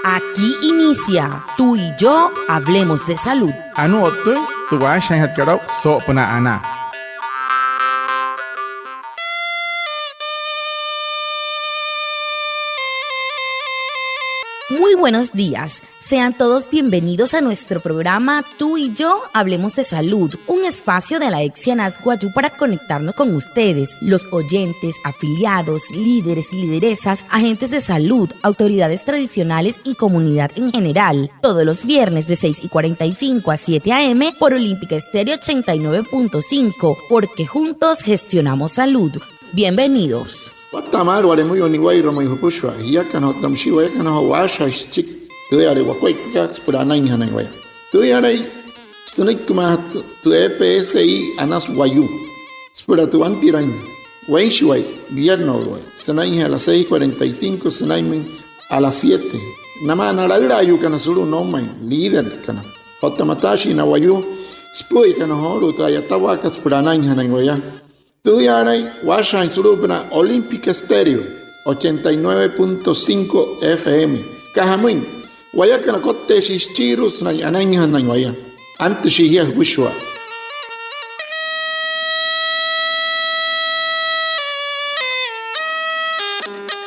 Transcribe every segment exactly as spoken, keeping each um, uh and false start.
Aquí inicia Tú y yo hablemos de salud. Anuu o'ttüin tü waashajaainjatkat aa'u soo'opünaa anaa. Muy buenos días. Sean todos bienvenidos a nuestro programa Tú y yo hablemos de salud, un espacio de la EPSI Anas Wayuu para conectarnos con ustedes, los oyentes, afiliados, líderes, lideresas, agentes de salud, autoridades tradicionales y comunidad en general. Todos los viernes de seis y cuarenta y cinco a siete a. m. por Olímpica Estéreo ochenta y nueve punto cinco, porque juntos gestionamos salud. Bienvenidos. Watta'a maalü wale müin wane wayuu ma'i jüpüshua jiakana otta müshii wayakana joo waashajaain süchiki tüüyale wakuaippakat süpüla anainjanain waya. Tüüyalai sünüikimaajatü tü EPSI Anas Wayuu süpüla tü wantiraain weinshiwai, viernes wai, sünainjee a las seis cuarenta y cinco sünainmüin a las siete. Namaa na laülaayuukana sulu'u noumain, líderkana otta mataashii na wayuu süpü'üyakana joolu'u tü a'yatawaakat süpüla anainjanain waya. Tüüyaalain waashajaain sulu'upünaa Olímpica Estéreo ochenta y nueve punto cinco FM. Aka jamüin, wayakana kotteeshii süchiirua sünain anainjanain waya. Antüshii jia jüpüshua.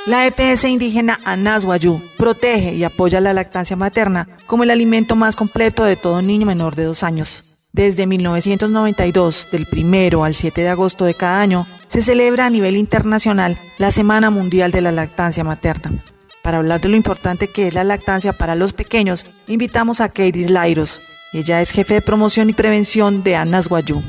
La EPS indígena Anas Wayuu protege y apoya la lactancia materna como el alimento más completo de todo niño menor de dos años. Desde mil novecientos noventa y dos, del primero al siete de agosto de cada año, se celebra a nivel internacional la Semana Mundial de la Lactancia Materna. Para hablar de lo importante que es la lactancia para los pequeños, invitamos a Keidis Lairos. Ella es jefe de promoción y prevención de Anas Wayuu.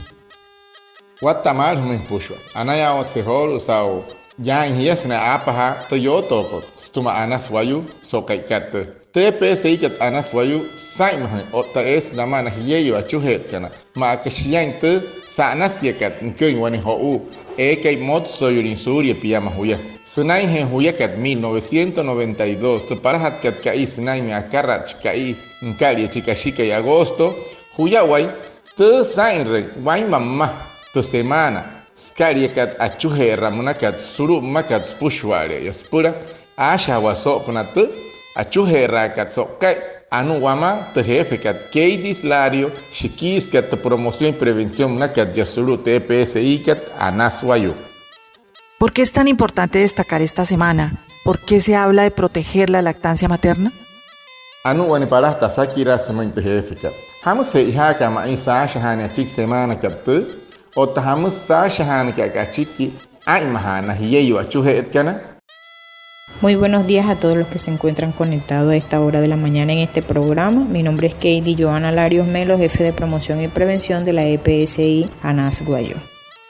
Watta'a maalü jümüin jüpüshua. Anayaawatse joolu'u saa'u yaain jia sünain aapajaa tü yootookot sütüma Anas Wayuu so'u ka'ikat tüü. Tü EPSIkat Anas Wayuu saa'inmajüin otta eesü namaa na jieyuu achuje'etkana maa aka shiain tü sa'anasiakat nüküin wane jo'uu eekai motsoyülüin suulia piama juya. Sünainjee juyakat mil novecientos noventa y dos, tü palajatkat ka'i sünainmüin akaratshi ka'i nüka'lia chi kashikai agosto, juyawai tü saa'inrüin wainma mma tü semaana sükaliakat achuje'eraa münakat sulu'u mmakat süpüshua'ale'eya süpüla aashajawaa soo'opünaa tü achuje'eraakat so'uka'i. Anuu wamaa tü jeefekat Keidis Lario, shikiisükat tü promoción y prevención münakat yaa sulu'u tü EPSIkat Anas Wayuu. ¿Por qué es tan importante destacar esta semana? ¿Por qué se habla de proteger la lactancia materna? Anuu wane palajatü asakiraa sümüin tü jeefekat. ¿Jamüsü che'ojaaka ma'i saashajaanüin achiki semaanakat tüü? Otta ¿jamüsü saashajaanüin aka achiki aa'inmajaa na jieyuu achuje'etkana? Muy buenos días a todos los que se encuentran conectados a esta hora de la mañana en este programa. Mi nombre es Keidi Joana Larios Melo, jefe de promoción y prevención de la EPSI Anas Wayuu.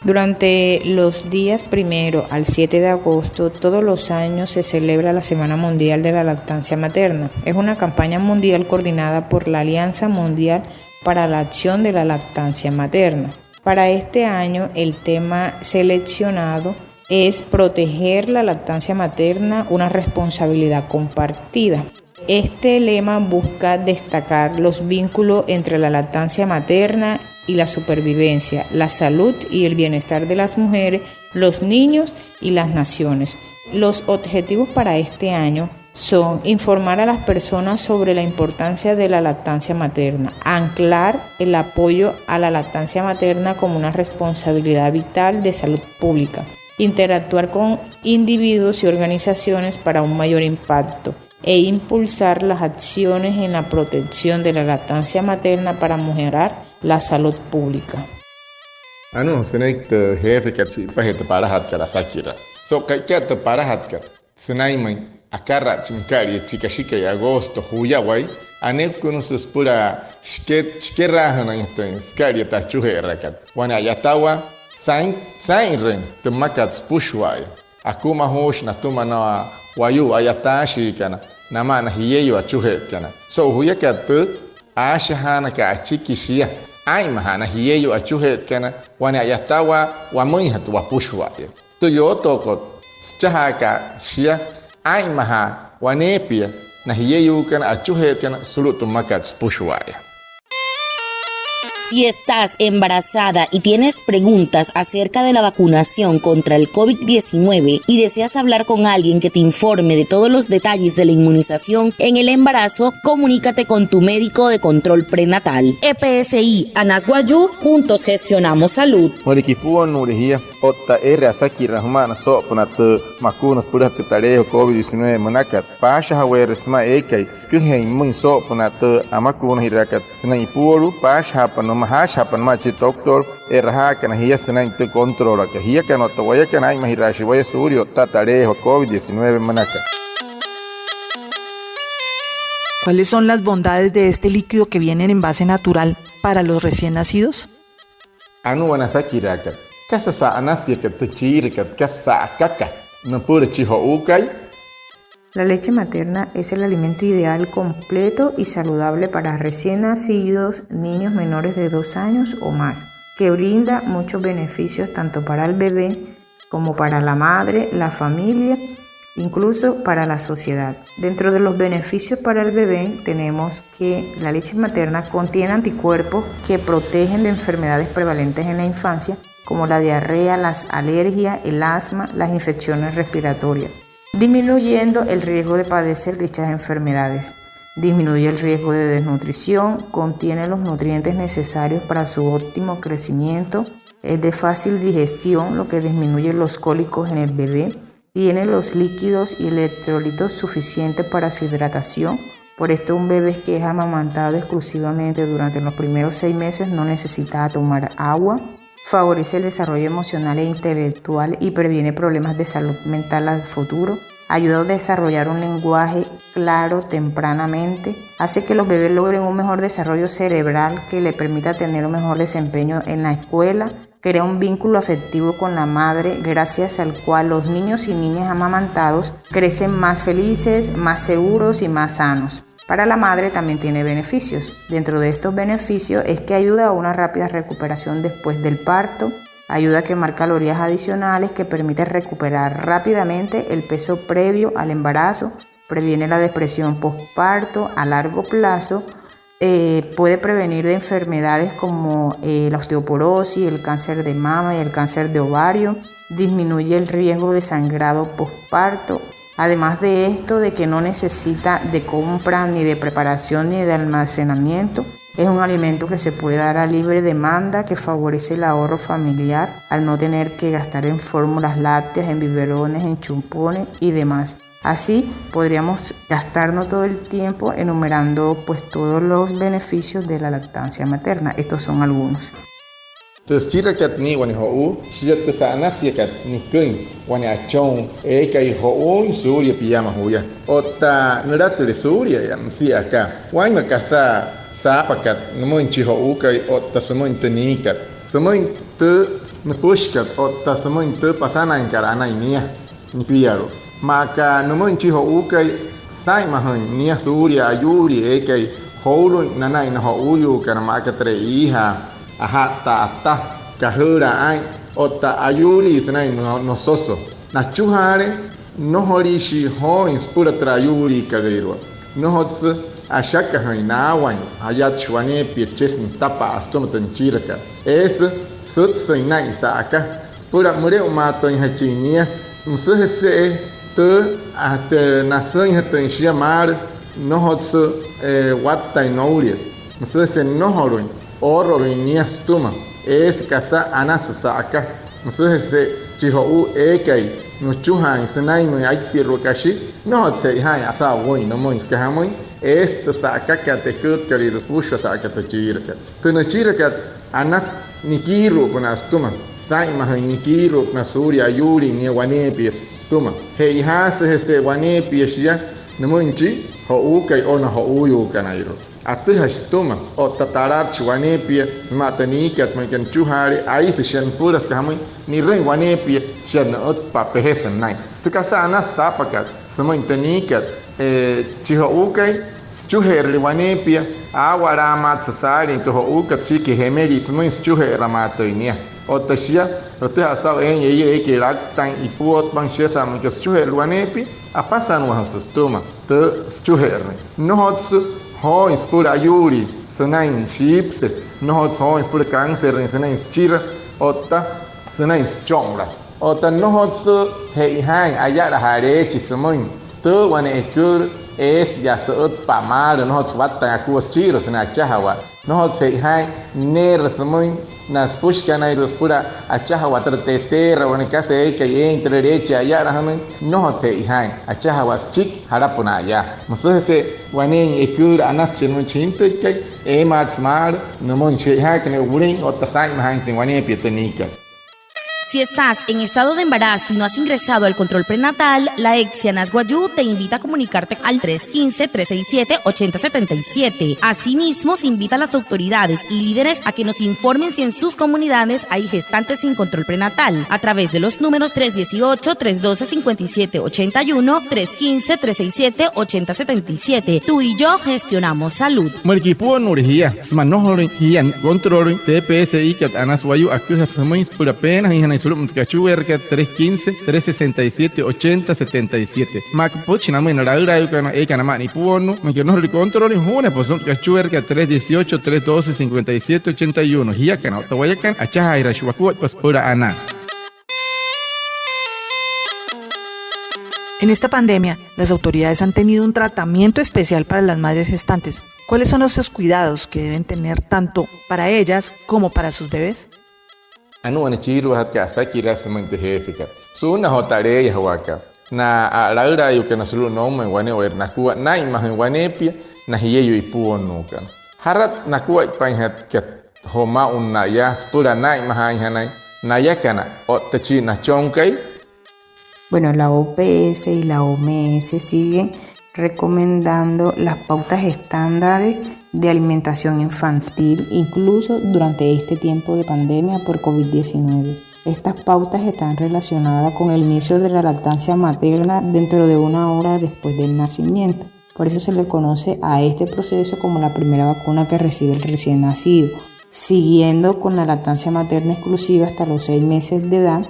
Durante los días primero al siete de agosto, todos los años se celebra la Semana Mundial de la Lactancia Materna. Es una campaña mundial coordinada por la Alianza Mundial para la Acción de la Lactancia Materna. Para este año, el tema seleccionado es proteger la lactancia materna, una responsabilidad compartida. Este lema busca destacar los vínculos entre la lactancia materna y la supervivencia, la salud y el bienestar de las mujeres, los niños y las naciones. Los objetivos para este año son informar a las personas sobre la importancia de la lactancia materna, anclar el apoyo a la lactancia materna como una responsabilidad vital de salud pública, interactuar con individuos y organizaciones para un mayor impacto e impulsar las acciones en la protección de la lactancia materna para mejorar la salud pública. Anuu sünüiki tü jeefekat shi'ipajee tü palajatkat asakiraa. So'u ka'ikat tü palajatkat sünainmüin akaratshi nüka'lia chi kashikai agosto, juyawai aneekünüsü süpüla shike-, shikeraajünüinjatüin süka'lia tü achuje'eraakat. Wane a'yatawaa saa'in, saa'inrüin tü mmakat süpüshua'aya. Akumajuushi natüma na wayuu a'yataashiikana namaa na jieyuu achuje'etkana. So'u juyakat tüü, aashajaanaka achiki shia aa'inmajaa na jieyuu achuje'etkana wane a'yatawaa wamüinjatü wapüshua'aya. Tü yootookot süchajaaka shia aa'inmajaa waneepia na jieyuukana achuje'etkana sulu'u tü mmakat süpüshua'aya. Si estás embarazada y tienes preguntas acerca de la vacunación contra el covid diecinueve y deseas hablar con alguien que te informe de todos los detalles de la inmunización en el embarazo, comunícate con tu médico de control prenatal. E P S I Anas Wayuu, juntos gestionamos salud. Müleka ipuonnuule jia otta eere asakiraa jüma'ana soo'opünaa tü makuuna süpülajatkat taleejua covid diecinueve münakat, paashajaweere sümaa eekai süküjeein pümüin soo'opünaa tü amakuunajiraakat sünain ipuolu'u. Paashajaapa nümaa, jaashajaapa nümaa chi doctor e'rajaakana jia sünain tü controlaka. Jiakana otta wayakana, aa'inmajiraashii waya suulia otta taleejua covid diecinueve münakat. ¿Cuáles son las bondades de este líquido que viene en envase natural para los recién nacidos? Anuu wane asakiraakat. ¿Kasa sa'anasiakat tü chiirakat? ¿Kasa sa'akaka nüpüla chi jo'uukai? La leche materna es el alimento ideal, completo y saludable para recién nacidos, niños menores de dos años o más, que brinda muchos beneficios tanto para el bebé como para la madre, la familia, incluso para la sociedad. Dentro de los beneficios para el bebé tenemos que la leche materna contiene anticuerpos que protegen de enfermedades prevalentes en la infancia, como la diarrea, las alergias, el asma, las infecciones respiratorias, disminuyendo el riesgo de padecer dichas enfermedades. Disminuye el riesgo de desnutrición, contiene los nutrientes necesarios para su óptimo crecimiento, es de fácil digestión, lo que disminuye los cólicos en el bebé, tiene los líquidos y electrolitos suficientes para su hidratación. Por esto, un bebé que es amamantado exclusivamente durante los primeros seis meses no necesita tomar agua. Favorece el desarrollo emocional e intelectual y previene problemas de salud mental al futuro. Ayuda a desarrollar un lenguaje claro tempranamente. Hace que los bebés logren un mejor desarrollo cerebral que le permita tener un mejor desempeño en la escuela. Crea un vínculo afectivo con la madre, gracias al cual los niños y niñas amamantados crecen más felices, más seguros y más sanos. Para la madre también tiene beneficios. Dentro de estos beneficios es que ayuda a una rápida recuperación después del parto, ayuda a quemar calorías adicionales que permite recuperar rápidamente el peso previo al embarazo, previene la depresión posparto a largo plazo, eh, puede prevenir de enfermedades como, eh, la osteoporosis, el cáncer de mama y el cáncer de ovario, disminuye el riesgo de sangrado posparto. Además de esto, de que no necesita de compra ni de preparación ni de almacenamiento, es un alimento que se puede dar a libre demanda, que favorece el ahorro familiar al no tener que gastar en fórmulas lácteas, en biberones, en chupones y demás. Así podríamos gastarnos todo el tiempo enumerando, pues, todos los beneficios de la lactancia materna. Estos son algunos. Tü süchirakat nia wane jo'uu, shia tü sa'anasiakat niküin wane achon eekai jo'uuin suulia piama juya. Otta nülatüle suulia, müsia aka, wainma kasa saapakat nümüin chi jo'uukai otta sümüin tü niikat, sümüin tü nüpüshikat otta sümüin tü pasanainkat anain nia nipialu'u. Maa aka nümüin chi jo'uukai, saa'inmajüin nia suulia ayuulii eekai jouluin nanain na jo'uuyuukana, maa aka tre'ijaa, aja'ttaa ata, kajüülaa aa'in otta ayuulii sünain no-, nososo. Nachujaale nnojoliishii jooin süpüla türa ayuuliikalüirua. Nnojotsü ashakajüin naawain, ayatshi waneepia chesü nütapa'a sütüma tü nüchirakat. Eesü sütsüin naa'in sa'aka süpüla müle'umaatüinjachin nia. Müsüjese'e tü, ah, tü nasüinjatüin shia maalü, nnojotsü, eh, wattain noulia. Müsüjese'e nnojolüin oorolüin nia sütüma. Eesü kasa anasü sa'aka. Müsüjese'e chi jo'uu eekai nüchujaain sünainmüin aippirua kashi, nnojotsü che'ojaain asa'a wüin nümüin, süka jamüin, eesü tü sa'akakat eküütkalüirua süpüshua sa'aka tü chiirakat. Tü nüchirakat, anasü nikiiru'upünaa sütüma, saa'inmajüin nikiiru'upünaa suulia ayuulin nia waneepia sütüma. Che'ojaasüjese'e waneepia shia nümüin chi jo'uukai o na jo'uuyuukanairua. Atüjashi sütüma otta talatshi waneepia sümaa tü niikat, müinka nüchujaale, aisü shia nüpüla, süka jamüin, ni'rüin waneepia shia nü'ütpa'a pejesü nünain. Tü kasa anasü saapakat sümüin tü niikat, eh, chi jo'uukai, süchuje'erüle waneepia, aawalaamaatsü saalin tü jo'uukat süchikijee emelii sümüin süchuje'eramaatüin nia. Otta shia, jütüjaa saa'u eein eekai laktain ipuotpain, shia saa'u müinka süchuje'erüle waneepia, apasanwajasü sütüma tü süchuje'erüin. Nnojotsü jooin süpüla ayuulii sünain shiipüse, nnojotsü jooin süpüla cáncerrüin sünain süchira otta sünain sücho'unla. Otta nnojotsü che'ojaain ayalajaa leechi sümüin. Tüü wane eküülü eesü yaa sü'ütpa'a maalü, nnojotsü wattaain akua süchiirua sünain achajawaa. Nnojotsü che'ojaain neerü sümüin na süpüshikanairua süpüla achajawaa türa teteera, wane kasa eekai eein türa leechi ayalajünüin. Nnojotsü che'ojaain, achajawaa süchiki jalapünaa yaa. Müsüjese'e waneein eküülü anasü chi nümüin chi jintüikai, eemaatsü maalü nümüin. Che'ojaaka ne'e wulein otta saa'inmajaainjatüin waneepia tü niikat. Si estás en estado de embarazo y no has ingresado al control prenatal, la EPSI Anas Wayuu te invita a comunicarte al tres quince, tres seis siete, ochenta setenta y siete. Asimismo, se invita a las autoridades y líderes a que nos informen si en sus comunidades hay gestantes sin control prenatal a través de los números tres dieciocho, tres doce, cincuenta y siete ochenta y uno, tres quince, tres seis siete, ochenta setenta y siete. Tú y yo gestionamos salud. Müleka ipuonnuule jia sümaa nnojolüin jia controlüin, tü EPSIkat Anas Wayuu aküjasü jümüin süpüla peenajüinjanain sulu'umüin tü kachueerakat tres quince, tres sesenta y siete, ochenta setenta y siete. Maa aka pütchi namüin na laülaayuukana eekana maa nia ipuonnuu, müleka nnojorule controlüin, juunapa sulu'umüin tü kachueerakat tres dieciocho, tres doce, cincuenta y siete ochenta y uno. Jiakana otta wayakana, achajaajiraashii wakuaippa süpüla anaa. En esta pandemia, las autoridades han tenido un tratamiento especial para las madres gestantes. ¿Cuáles son esos cuidados que deben tener tanto para ellas como para sus bebés? Anuu wane chiiruajatkat asakiraa sümüin tü jeefekat. Su'unnaa joo tü aleeyajawaakat, na a'laülaayuukana sulu'u noumain wane'ewai nakua, naa'inmajüin waneepia na jieyuu ipuonnuukana. ¿Jarat nakuaippainjatkat joo maa'unnaa yaa süpüla naa'inmajaainjanain nayakana otta chi nachonkai? Bueno, la O P S y la O M S siguen recomendando las pautas estándares de alimentación infantil, incluso durante este tiempo de pandemia por covid diecinueve. Estas pautas están relacionadas con el inicio de la lactancia materna dentro de una hora después del nacimiento. Por eso se le conoce a este proceso como la primera vacuna que recibe el recién nacido, siguiendo con la lactancia materna exclusiva hasta los seis meses de edad,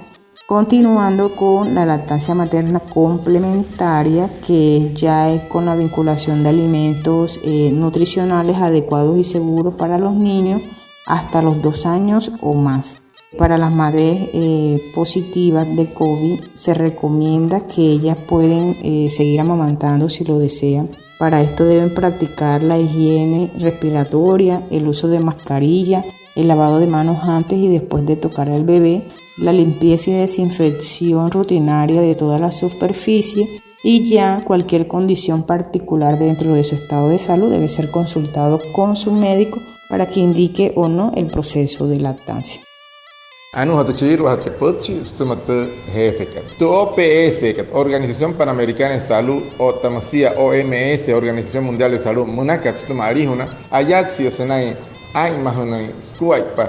continuando con la lactancia materna complementaria, que ya es con la vinculación de alimentos, eh, nutricionales adecuados y seguros para los niños hasta los dos años o más. Para las madres, eh, positivas de covid, se recomienda que ellas pueden, eh, seguir amamantando si lo desean. Para esto deben practicar la higiene respiratoria, el uso de mascarilla, el lavado de manos antes y después de tocar al bebé, la limpieza y desinfección rutinaria de toda la superficie, y ya cualquier condición particular dentro de su estado de salud debe ser consultado con su médico para que indique o no el proceso de lactancia. Anuu joo tü chiiruajatkat pütchi sütüma tü jeefekat. Tü O P S-kat, Organización Panamericana de Salud, otta müsia O M S, Organización Mundial de Salud münakat sütüma alijuna, ayatsia sünain aa'inmajünüin sukuaippa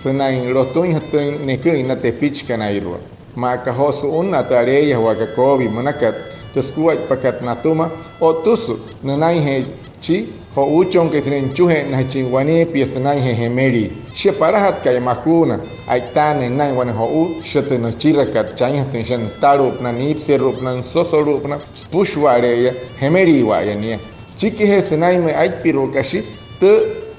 sünain lotüinjatüin neküin na tepichikanairua. Maa aka joo su'unnaa tü aleeyajawaakat covid münakat, tü sukuaippakat natüma, o'ttüsü nünainjee chi jo'uuchonkai sünain nüchuje'ennajachin waneepia sünainjee jemelii. Shia palajatka'i makuuna, a'itaanüin naa'in wane jo'uu, shia tü nüchirakat chainjatüin shia nütalu'upünaa, niipüseru'upünaa, nüsosolu'upünaa, süpüshua'ale'eya, jemeliiwa'aya nia. Süchikijee sünainmüin aippiru'u kashi tü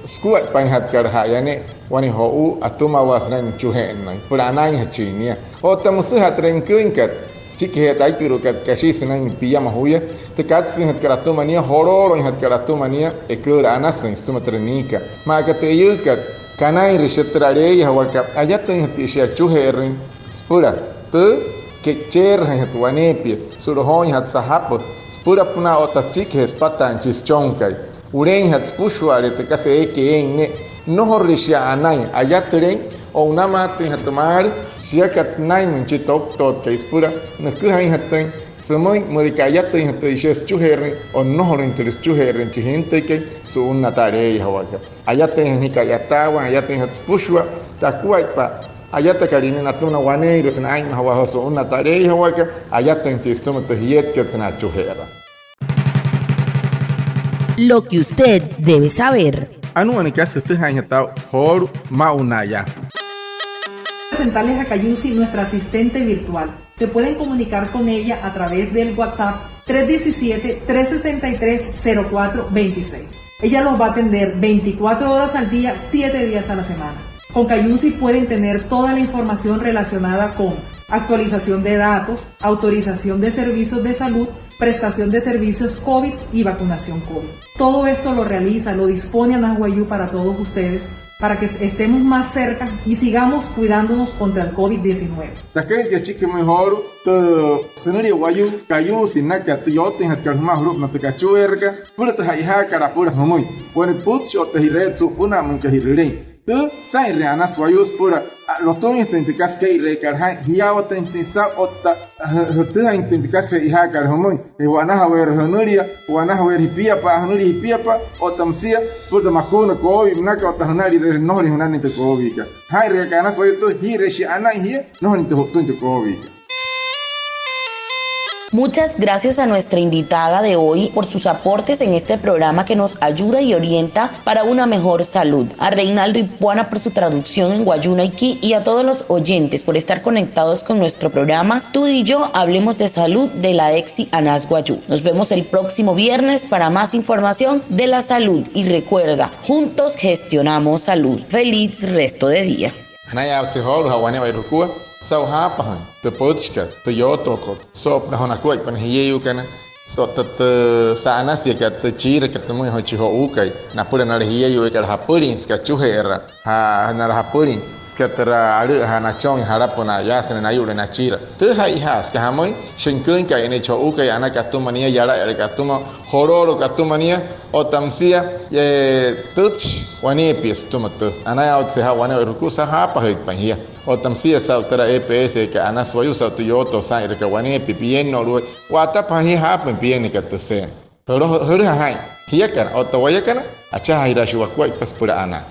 sukuaippainjatkalaja'aya ne'e wane jo'uu atümawaa sünain nüchuje'ennüin süpüla anainjachin nia. Otta müsüja'a türa niküinkat, süchikijee tü aippiru'ukat kashi sünainmüin piama juya, tü katsüinjatkat atüma nia, jolooloinjatkat atüma nia eküülü anasüin sütüma türa niikat. Maa aka tü eyüükat kanainre shia türa aleeyajawaakat, ayatüinjatüin shia achuje'erüin süpüla tü ke'icheerüjüinjatü waneepia, su'lojooinjatü sajapü, süpülapünaa otta süchikijee süpataain chi süchonkai. Wuleinjatü süpüshua'ale tü kasa eekai eein ne'e. Nnojorule shia anain, ayatülein, o'unamaatüinjatü maalü shiakat naa'inmüin chi toktotkai süpüla nüküjainjatüin sümüin müleka ayatüinjatüin shia süchuje'erüin o nnojolüinjatüle süchuje'erüin chi jintüikai su'unnaa tü aleeyajawaakat. Ayatüinjatü nia ka'yataawain, ayatüinjatü süpüshua, takuaippa ayatakalii nia natüma na waneeirua sünain aa'inmajawaa joo su'unnaa tü aleeyajawaakat, ayatüinjatüin sütüma tü jietkat sünain achuje'eraa. Lo que usted debe saber. Anuu wane kasa jütüjaainjatü aa'u joolu'u maa'unnaa yaa. Presentarles a Kayusi, nuestra asistente virtual. Se pueden comunicar con ella a través del WhatsApp tres diecisiete, tres sesenta y tres, cero cuatro veintiséis. Ella los va a atender veinticuatro horas al día, siete días a la semana. Con Cayusi pueden tener toda la información relacionada con actualización de datos, autorización de servicios de salud, prestación de servicios COVID y vacunación COVID. Todo esto lo realiza, lo dispone Anas Wayuu para todos ustedes, para que estemos más cerca y sigamos cuidándonos contra el COVID diecinueve. Taküinjatü achiki jümüin joolu'u tü sünülia wayuu Cayusi naka tü yootüinjatkat jümaa julu'upünaa tü kachueerakat süpüla tü ja'ijaakat apüla jümüin. Wane pütchi otta ji'reerü su'upünaa müin aka ji'rülein. Tü saa'inree Anas Wayuu süpüla lotüinjatüin tü kasa kee'ireekat jaa'in, jiyaawatüinjatüin saa'u otta jütüjaainjatüin tü kasa che'ojaakat jümüin. Je wanajaweerü jünülia, wanajaweerü jipiapa'a, jünülia jipiapa'a otta müsia süpüla tü makuuna COVID münaka otta jünaliree nnojolüin jünanüin tü COVIDkat. Jaa'inree aka Anas Wayuu tüü, jii'iree shia anain jia nnojolüin tü ju'ttüin tü COVIDkat. Muchas gracias a nuestra invitada de hoy por sus aportes en este programa que nos ayuda y orienta para una mejor salud, a Reinaldo Ipuana por su traducción en wayuunaiki y a todos los oyentes por estar conectados con nuestro programa Tú y yo hablemos de salud de la EPSI Anas Wayuu. Nos vemos el próximo viernes para más información de la salud y recuerda, juntos gestionamos salud. Feliz resto de día. Anayaawatsü joolu'u ja'wane'ewai jukua saa'u jaapajüin tü pütchikat, tü yootookot soo'opünaa joo nakuaippa na jieyuukana, so'u tü, tü sa'anasiakat, tü chiirakat nümüin joo chi jo'uukai napüla na jieyuukai süka japülin, süka achuje'eraa, jaa, na japülin, süka türa alü'üjaa nachooin jalapünaa, yaa sünain nayu'le nachira. Tü ja'ijaa, süka jamüin, shia nüküinka'a ne'e chi jo'uukai, anakat atüma nia, yalayalaka atüma, joloolokat atüma nia, otta müsia, ee, tütshi waneepia sütüma tü. Anayaawatsü ja'wane'ewai jukua saa'u jaapajüitpain jia. Otta müsia saa'u türa EPSkat Anas Wayuu saa'u tü yootoo saa'inrakat waneepia pienno'ulu'u, wa'atapajaain jia jaapüin piennekat tüseena. Jülüja, jülüja jaa'in, jiakana otta wayakana, achajaajiraashii wakuaippa süpüla anaa.